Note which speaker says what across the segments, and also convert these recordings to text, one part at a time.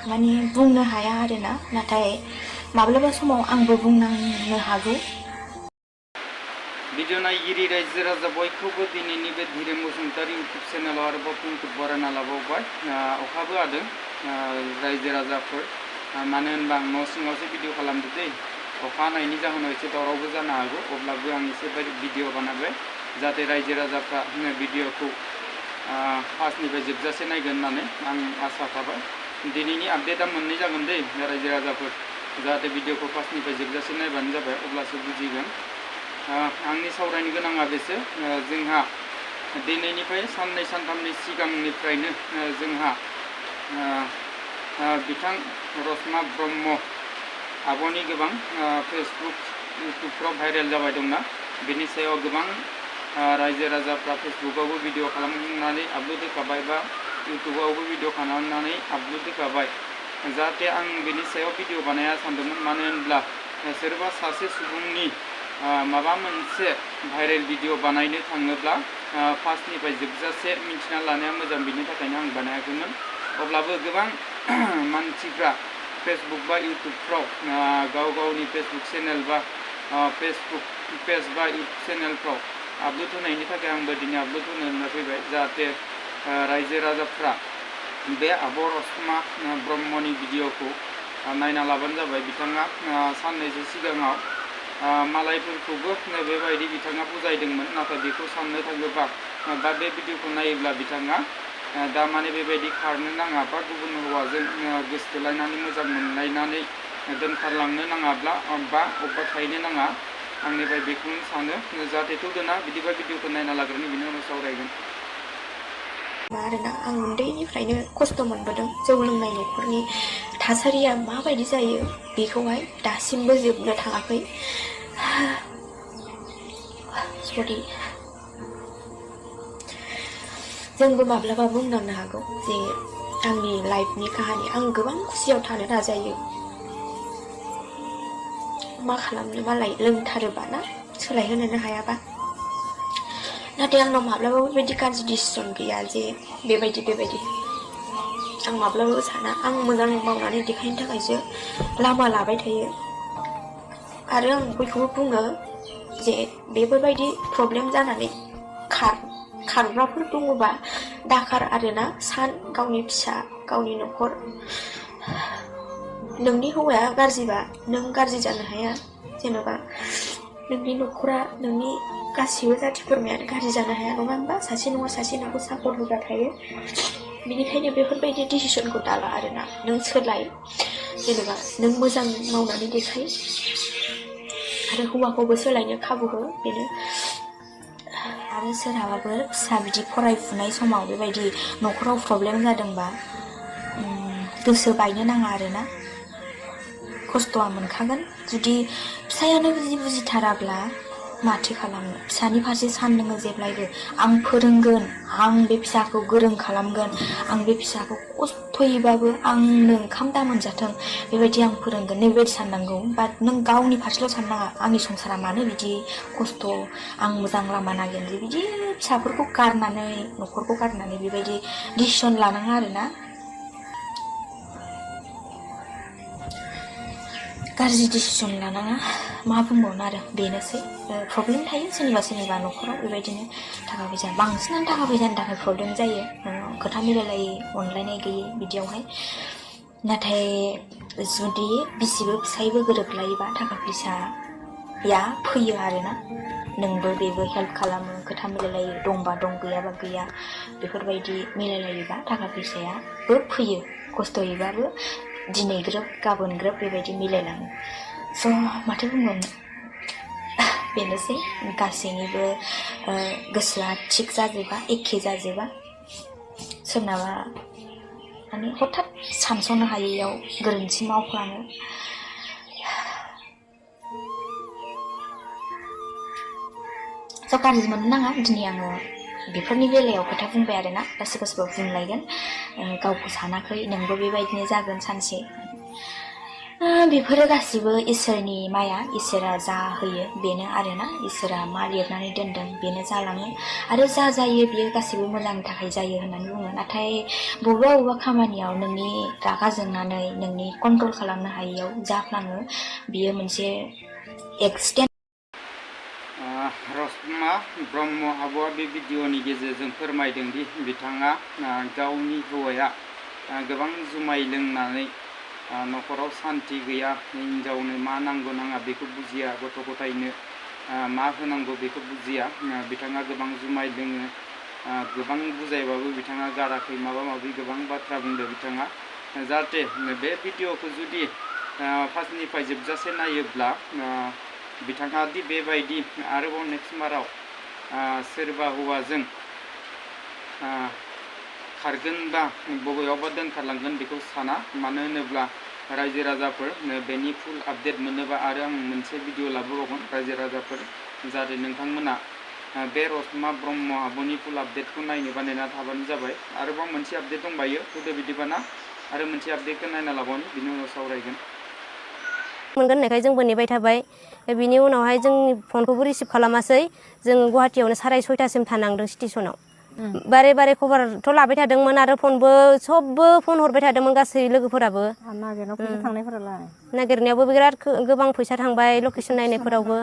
Speaker 1: माने बुंनो हाया आरोना नाथाय माब्लाबा समाव आंबो बुंनांनो हागौ
Speaker 2: भिडिअ नायगिरि रायजो राजा बयखौबो दिनैनि बे धीरेन बसुमतारी इउटुब चेनेलाव आरोबाव फंखौ बरायना लाबावबाय अखाबो हादों रायजो राजाफोर मानो होनबा आं न' सिङावसो भिडिअ खालामदो दै अखा हानायनि जाहोनाव एसे दावरावबो जानो हागौ अब्लाबो आं एसे भिडिअ बानायबाय जाहाथे रायजो राजाफ्रा भिडिअखौ फार्स्टनिफ्राय जोबजासे नायगोन होननानै आं आसा थाबाय दिनैनि आपडेटआ मोननै जागोन दै रायजो राजाफोर जाहाथे भिडिअखौ फार्स्टनिफ्राय जोबजासे नायबानो जाबाय अब्लासो बुजिगोन आंनि सावरायनो गोनाङा बेसो जोंहा दिनैनिफ्राय साननै सानथामनि सिगांनिफ्रायनो जोंहा बिथां रसमा ब्रह्म आब'नि गोबां फेसबुक इउटुबफ्राव भाइरेल जाबाय दंना बेनि सायाव गोबां रायजो राजाफ्रा फेसबुकावबो भिडिअ खालामनानै आपल'ड होखाबाय बा इउटुबावबो भिडिअ खालामनानै आपल'ड होखाबाय जाहाथे आं बेनि सायाव भिडिअ बानाया सानदोंमोन मानो होनब्ला सोरबा सासे सुबुंनि माबा मोनसे भाइरेल भिडिअ बानायनो थाङोब्ला फार्स्टनिफ्राय जोबजासे मिन्थिना लानाया मोजां बिनि थाखायनो आं बानायाखैमोन अब्लाबो गोबां मानसिफ्रा फेसबुक बा इउटुबफ्राव गाव गावनि फेसबुक चेनेल बा फेसबुक पेज बा इउटुब चेनेलफ्राव आपल'ड होनायनि थाखाय आंबो दिनै आपल'ड होनो होनना फैबाय जाहाथे रायजो राजाफ्रा बे आब' रसमा ब्रह्मनि भिडिअखौ नायना लाबानो जाबाय बिथाङा साननैसो सिगाङाव मालायफोरखौबो बेबायदि बिथाङा बुजायदोंमोन नाथाय बेखौ साननो थाङोबा बा बे भिडिअखौ नायोब्ला बिथाङा दा माने बेबायदि खारनो नाङा बा गुबुन हौवाजों गोसोथोलायनानै मोजां मोनलायनानै दोनखारलांनो नाङाब्ला बा अबेबा थाहैनो नाङा आंनिफ्राय बेखौनो सानो जाहाथे दोना बिदिबा भिडिअखौ नायना लाग्रोनि बिनि उनाव सावरायगोन
Speaker 1: आरोना आं उन्दैनिफ्रायनो खस्थ' मोनबोदों जौ लोंनाय न'खरनि थासारिया माबायदि जायो बेखौहाय दासिमबो जोबनो थाङाखै सरि जोंबो माब्लाबा बुंनांनो हागौ जे आंनि लाइफनि काहानि आं गोबां खुसियाव थानो नाजायो मा खालामनो मालाय लोंथारोबा ना सोलायहोनोनो हायाबा नाथाय आंनाव माब्लाबाबो बेबायदि गाज्रि डिसिसन गैया जे बेबायदि आं माब्लाबाबो साना आं मोजां मावनानै देखायनो थाखायसो लामा लाबाय थायो आरो आं बयखौबो बुङो जे बेफोरबायदि प्रब्लेम जानानै खारग्राफोर दङबा दाखार आरोना सान गावनि फिसा गावनि न'खर नोंनि हौवाया गाज्रिबा नों गाज्रि जानो हाया जेन'बा नोंनि न'खरा नोंनि गासिबो जाथि खुरमायानो गाज्रि जानो हाया नङा होनबा सासे नङा सासे नोंखौ सापर्ट होग्रा थायो बेनिखायनो बेफोरबायदि डिसिसनखौ दाला आरोना नों सोलाय जेनेबा नों मोजां मावनानै देखाय आरो हौवाखौबो सोलायनो खाबु हो बेनो आरो सोरहाबाफोर फिसा बिदि फरायफुनाय समाव बेबायदि न'खराव प्रब्लेम जादोंबा गोसो बायनो नाङा आरोना खस्थ'आ मोनखागोन जुदि फिसायानो बुजिथाराब्ला माथो खालामनो फिसानि फारसे सान नोङो जेब्लायबो आं फोरोंगोन आं बे फिसाखौ गोरों खालामगोन आं बे फिसाखौ खस्थ'यैबाबो आंनो ओंखाम दा मोनजाथों बेबायदि आं फोरोंगोन नैबेबायदि साननांगौ बाट नों गावनि फारसेल' साननाङा आंनि संसारा मानो बिदि खस्थ' आं मोजां लामा नागिरनोसै बिदि फिसाफोरखौ गारनानै न'खरखौ गारनानै बेबायदि डिसिसन लानाङा आरोना गाज्रि डिसिसन लानाङा मा बुंबावनो आरो बेनोसै प्रब्लेम थायो सोरनिबा न'खराव बेबायदिनो थाखा फैसा बांसिनानो थाखा फैसानि थाखाय प्रब्लेम जायो खोथा मिलायलायै अनलायनाय गैयै बिदियावहाय नाथाय जुदि बिसिबो फिसायबो गोरोबलायोबा थाखा फैसाया फैयो आरोना नोंबो बेबो हेल्प खालामो खोथा मिलायलायो दंबा दं गैयाबा गैया बेफोरबायदि मिलायलायोबा थाखा फैसायाबो फैयो खस्थ'यैबाबो दिनै ग्रोब गाबोन ग्रोब बेबायदि मिलायलाङो स' माथो बुंबावनो बेनोसै गासैनिबो गोसोआ थिग जाजोबा एखे जाजोबा सोरनाबा माने हठात सानस'नो हायैयाव गोरोन्थि मावफ्लाङो स' गाज्रि मोननो नाङा दिनै आङो बेफोरनि बेलायाव खोथा बुंबाय आरोना सोरबा बुंलायगोन गावखौ सानाखै नोंबो बेबायदिनो जागोन सानसे बेफोरो गासिबो इसोरनि माया इसोरा जा होयो बेनो आरोना इसोरा मा लिरनानै दोनदों बेनो जालाङो आरो जा जायो बियो गासिबो मोजांनि थाखाय जायो होननानै बुङो नाथाय बबेबा खामानियाव नोंनि रागा जोंनानै नोंनि कन्ट्रल खालामनो हायैयाव जाफ्लाङो बियो मोनसे एक्सिडेन्ट
Speaker 2: रसमा ब्रह्म आब'आ बे भिडिअनि गेजेरजों फोरमायदों दि बिथाङा गावनि हौवाया गोबां जुमाय लोंनानै न'खराव सान्थि गैया हिन्जावनो मा नांगौ नाङा बेखौ बुजिया गथ' गथायनो मा होनांगौ बेखौ बुजिया बिथाङा गोबां जुमाय लोङो गोबां बुजायबाबो बिथाङा गाराखै माबा माबि गोबां बाथ्रा बुंदों बिथाङा जाहाथे बे भिडिअखौ जुदि फार्स्टनिफ्राय जोबजासे नायोब्ला बिथाङा दि बेबायदि आरोबाव नेक्स्ट बाराव सोरबा हौवाजों खारगोन बा बबेयावबा दोनखारलांगोन बेखौ साना मानो होनोब्ला रायजो राजाफोर बेनि फुल आपडेट मोनोबा आरो आं मोनसे भिडिअ लाबोबावगोन रायजो राजाफोर जाहाथे नोंथांमोना बे रसमा ब्रह्म आब'नि फुल आपडेटखौ नायनो बानायना थाबानो जाबाय आरोबाव मोनसे आपडेट दंबायो होदो बिदिबाना आरो मोनसे आपडेटखौ नायना लाबावनि बिनि उनाव सावरायगोन
Speaker 3: मोनगोन होननायखाय जोंबो नेबाय थाबाय बिनि उनावहाय जोंनि फनखौबो रिसिभ खालामासै जों गुवाहाटियावनो 6:30सिम थानांदों स्टेसनाव बारे बारे खबरथ' लाबाय थादोंमोन आरो फनबो सबबो फन हरबाय थादोंमोन गासै लोगोफोराबो नागिरनायावबो बिराद गोबां फैसा थांबाय लकेसन नायनायफोरावबो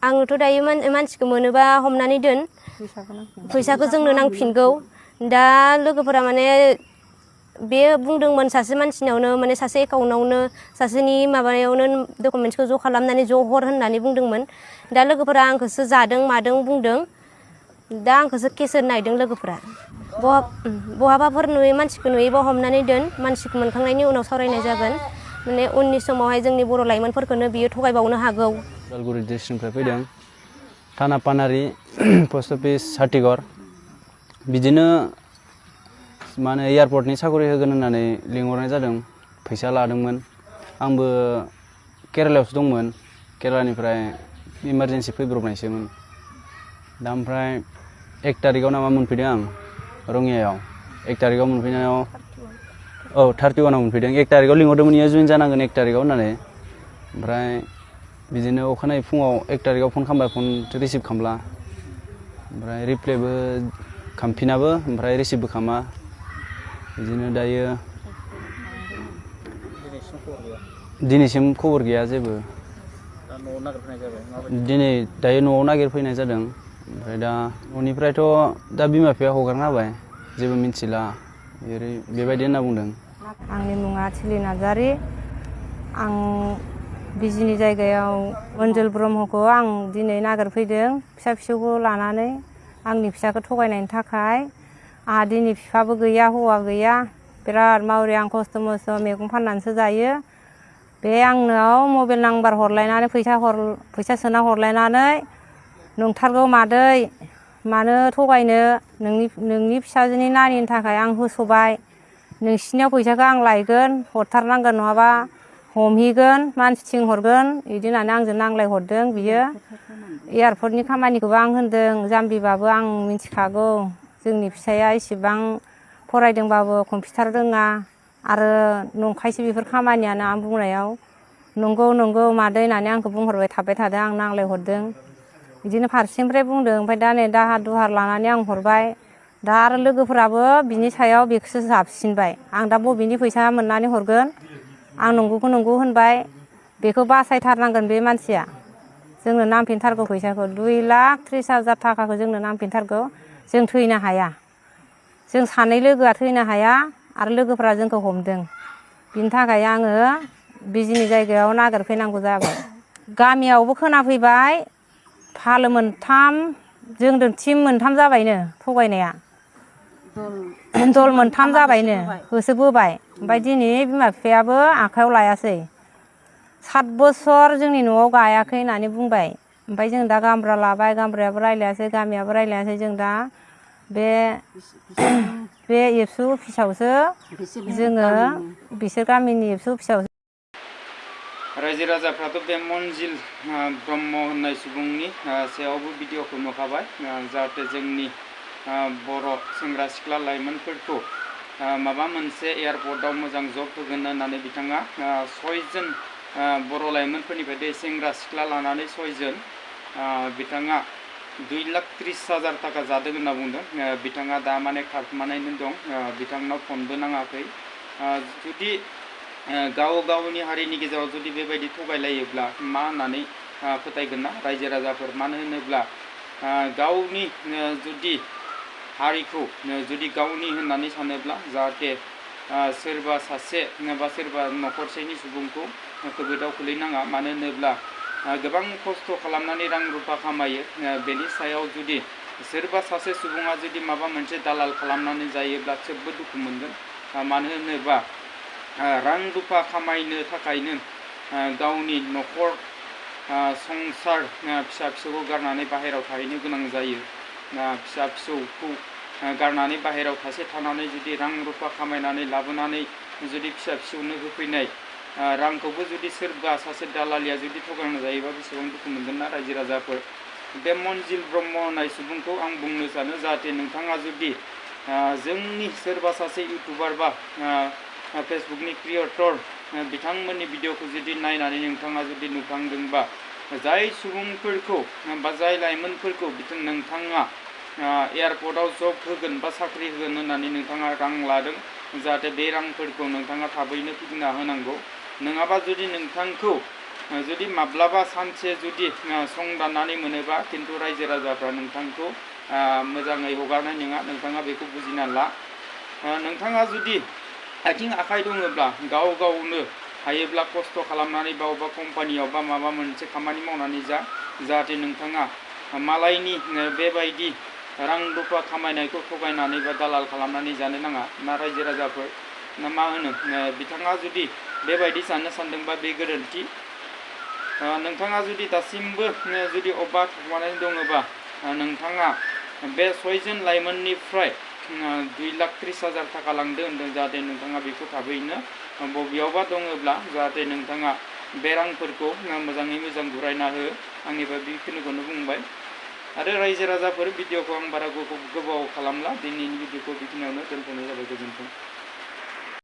Speaker 3: आङोथ' दायो मानसिखौ मोनोबा हमनानै दोन फैसाखौ जोंनो नांफिनगौ दा लोगोफोरा माने बे बुंदोंमोन सासे मानसिनावनो माने सासे एकाउन्टआवनो सासेनि माबायावनो डकुमेन्ट्सखौ ज' खालामनानै ज' हर होननानै बुंदोंमोन दा लोगोफोरा आंखौसो जादों मादों बुंदों दा आंखौसो केस होनो नायदों लोगोफोरा बहाबाफोर मानसिखौ नुयोबा हमनानै दोन मानसिखौ मोनखांनायनि उनाव सावरायनाय जागोन माने उननि समावहाय जोंनि बर' लाइमोनफोरखौनो बियो थगायबावनो हागौ
Speaker 4: उदालगुरि डिस्ट्रिक्टनिफ्राय फैदों थाना पानारि पस्ट अफिस हाटिगर बिदिनो माने एयारपर्टनि साखरि होगोन होननानै लिंहरनाय जादों फैसा लादोंमोन आंबो केरालायावसो दंमोन केरालानिफ्राय इमारजेन्सि फैब्रबनायसोमोन दा ओमफ्राय 1 तारिखआव नामा मोनफैदों आं रङियायाव 1 तारिखआव मोनफैनायाव 31आव मोनफैदों 1 तारिखआव लिंहरदोंमोन इयो जइन जानांगोन 1 तारिखआव होननानै ओमफ्राय बिदिनो अखानायै फुङाव 1 तारिखआव फन खालामबाय फन रिसिभ खालामला ओमफ्राय रिप्लायबो खालामफिनाबो ओमफ्राय रिसिभबो खालामा बिदिनो दायो दिनैसिम खबर गैया जेबो दिनै दायो न'आव नागिरफैनाय जादों ओमफ्राय दा न'निफ्रायथ' दा बिमा बिफाया हगारना होबाय जेबो मिन्थिला बेबायदि होनना बुंदों
Speaker 5: आंनि मुङा थिलि नार्जारि आं बिजिनि जायगायाव मन्जिल ब्रह्मखौ आं दिनै नागिरफैदों फिसा फिसौखौ लानानै आंनि फिसाखौ थगायनायनि थाखाय आंहा दिनै बिफाबो गैया हौवा गैया बिराद मावरि आं खस्थ' मस्थ' मैगं फाननानैसो जायो बे आंनाव मबाइल नाम्बार हरलायनानै फैसा सोना हरलायनानै नंथारगौ मादै मानो थगायनो नोंनि फिसाजोनि नानिनि थाखाय आं होसोबाय नोंसिनियाव फैसाखौ आं लायगोन हरथारनांगोन नङाबा हमहैगोन मानसि थिंहरगोन बिदि होननानै आंजों नांलायहरदों बियो एयारपर्टनि खामानिखौबो आं होनदों जाम्बिबाबो आं मिथिखागौ जोंनि फिसाया इसेबां फरायदोंबाबो कम्पिउटार रोङा आरो नंखायसो बेफोर खामानियानो आं बुंनायाव नंगौ मादै होननानै आंखौ बुंहरबाय थाबाय थादों आं नांलायहरदों बिदिनो फारसेनिफ्राय बुंदों ओमफ्राय दा नै दाहार दुहार लानानै आं हरबाय दा आरो लोगोफोराबो बिनि सायाव बेखौसो जाबसिनबाय आं दा बबेनि फैसा मोननानै हरगोन आं नंगौखौ नंगौ होनबाय बेखौ बासायथारनांगोन बे मानसिया जोंनो नांफिनथारगौ फैसाखौ 2,30,000 थाखाखौ जोंनो नांफिनथारगौ जों थैनो हाया जों सानै लोगोआ थैनो हाया आरो लोगोफोरा जोंखौ हमदों बिनि थाखाय आङो बिजिनि जायगायाव नागिरफैनांगौ जाबाय गामियावबो खोनाफैबाय फालो 3 जोंजों टिम 3 जाबायनो थगायनाया दल 3 जाबायनो होसोबोबाय ओमफ्राय दिनै बिमा बिफायाबो आखायाव लायासै 7 बोसोर जोंनि न'आव गायाखै होननानै बुंबाय ओमफ्राय जों दा गामब्रा लाबाय गामब्रायाबो रायलायासै गामियाबो रायलायासै जों दा बे एबसु अफिसावसो जोङो बिसोर गामिनि एबसु अफिसावसो
Speaker 2: रायजो राजाफ्राथ' बे मन्जिल ब्रह्म होननाय सुबुंनि सायावबो भिडिअखौ नुखाबाय जाहाथे जोंनि बर' सेंग्रा सिख्ला लाइमोनफोरखौ माबा मोनसे एयारपर्टआव मोजां जब होगोन होननानै बिथाङा 6 जन बर' लाइमोनफोरनिफ्राय सेंग्रा सिख्ला लानानै 6 जन बिथाङा 2,30,000 थाखा जादों होनना बुंदों। बिथाङा दा माने खारखुमानायनो दं, बिथांनाव फनबो नाङाखै। जुदि गाव गावनि हारिनि गेजेराव जुदि बेबायदि थगायलायोब्ला मा होननानै फोथायगोन ना रायजो राजाफोर? मानो होनोब्ला गावनि जुदि हारिखौ जुदि गावनि होननानै सानोब्ला जाहाथे सोरबा सासे बा सोरबा न'खरसेनि सुबुंखौ खैफोदाव खोलैनाङा। मानो होनोब्ला गोबां खस्थ' खालामनानै रां रुफा खामायो, बेनि सायाव जुदि सोरबा सासे सुबुङा जुदि माबा मोनसे दालाल खालामनानै जायोब्ला जोबोद दुखु मोनगोन। मानो होनोबा रां रुफा खामायनो थाखायनो गावनि न'खर संसार फिसा फिसौखौ गारनानै बाहेरायाव थाहैनो गोनां जायो। फिसा फिसौखौ गारनानै बाहेरायाव थानानै जुदि रां रुफा खामायनानै लाबोनानै जुदि फिसा फिसौनो होफैनाय रांखौबो जुदि सोरबा सासे दालालिया जुदि थगायना जायोबा बेसेबां दुखु मोनगोन ना रायजो राजाफोर। बे मन्जिल ब्रह्म होननाय सुबुंखौ आं बुंनो सानो, जाहाथे नोंथाङा जुदि जोंनि सोरबा सासे इउटुबार बा फेसबुकनि क्रिएटर बिथांमोननि भिडिअखौ जुदि नायनानै नोंथाङा जुदि नुफ्लांदोंबा, जाय सुबुंफोरखौ बा जाय लाइमोनफोरखौ नोंथाङा एयारपर्टआव जब होगोन बा साख्रि होगोन होननानै नोंथाङा रां लादों, जाहाथे बे रांफोरखौ नोंथाङा थाबैनो फिदिंना होनांगौ। नङाबा जुदि नोंथांखौ जुदि माब्लाबा सानसे जुदि संदाननानै मोनोबा खिन्थु रायजो राजाफ्रा नोंथांखौ मोजाङै हगारनाय नङा। नोंथाङा बेखौ बुजिना ला। नोंथाङा जुदि आथिं आखाइ दङब्ला गाव गावनो हायोब्ला खस्थ' खालामनानै बबेबा कम्पानियाव बा माबा मोनसे खामानि मावनानै जाहाथे नोंथाङा मालायनि बेबायदि रां रुफा खामायनायखौ थगायनानै बा दालाल खालामनानै जानो नाङा ना रायजो राजाफोर। ना मा होनो? बिथाङा जुदि बेबायदि जानो सानदोंबा बे गोरोन्थि। नोंथाङा जुदि दासिमबो जुदि अबेबा थाखुमानानै दङबा, नोंथाङा बे 6 जन लाइमोननिफ्राय 2,30,000 थाखा लांदों होनदों, जाहाथे नोंथाङा बेखौ थाबैनो बबेयावबा दङब्ला जाहाथे नोंथाङा बे रांफोरखौ मोजाङै मोजां घुरायना हो। आंनिफ्राय बेखिनिखौनो बुंबाय। आरो रायजो राजाफोर भिडिअखौ आं बारा गोबाव खालामला, दिनैनि भिडिअखौ बेखिनियावनो दोनथ'नाय जाबाय। गोजोन्थों।